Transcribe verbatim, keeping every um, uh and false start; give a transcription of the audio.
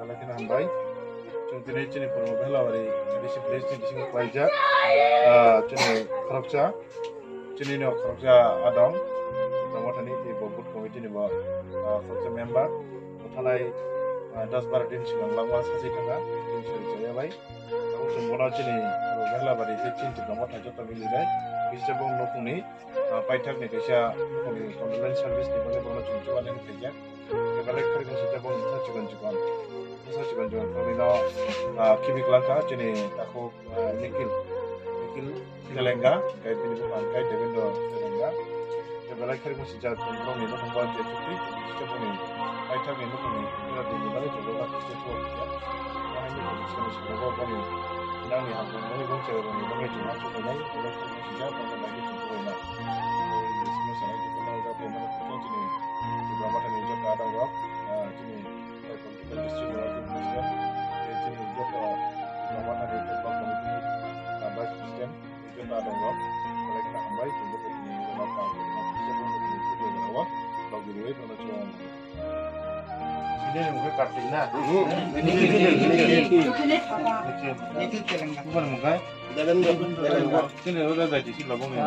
Belai kheno hambai. Chwng tini chini purbo Bhelawari A D C village ni bisingo klaijak, ah, chini khoroksa, chini no khoroksa adong, Tipra Mothani tei bo booth committee ni bo, ah, khoroksa member, bothalai, ah, dos baro din sigang langma sachi thangkha, din sari chaya bai. Abo chwng bono chini purbo Bhelawari tei chini Tipra Motha joto milinai, bisa bo nokni, ah, paithak ni kaisa nokni condolence service ni bagwi bono chwng chubanan khaijak. Belai khoroksa sijak bo bwsa chikon chikon. Bwsa chikon chikon khoroknwi no, ah, khibi kwlangkha chini takhuk, ah, Nikhil. Nikhil Telenga, hwnkhe bini bupha hwnkhe Devendra Telenga. Belai khoroksa sijak borokni nukhung bo je chukti, chukti boni paithakni nukhungni era dini bagwi chukjak, chukjak. Ani nukhungni simi simi bo boni nangni hamkrai boni bongchai rokni bagwi chwng uansuk khainai, belai khoroksa sijak, bono bagwi chwng tubuina. Bini simi sanai tongmani jagwi mano chini Tipra Mothani joto adongrok, ah, chini political district ni president, tei chini joto Tipra Mothani Football Committee, ah, vice president, tei joto adongrok, belai kheno hambai, tei joto chini uansuk khainai, tei joto chini tubuina o, logi rwi bono chwng. Bini mung khe Kartik na? Nikhil, Nikhil, Nikhil. Nikhil Telenga. Bini mung khe? Devendra, Devendra. Chini roda jai di si lobong ni.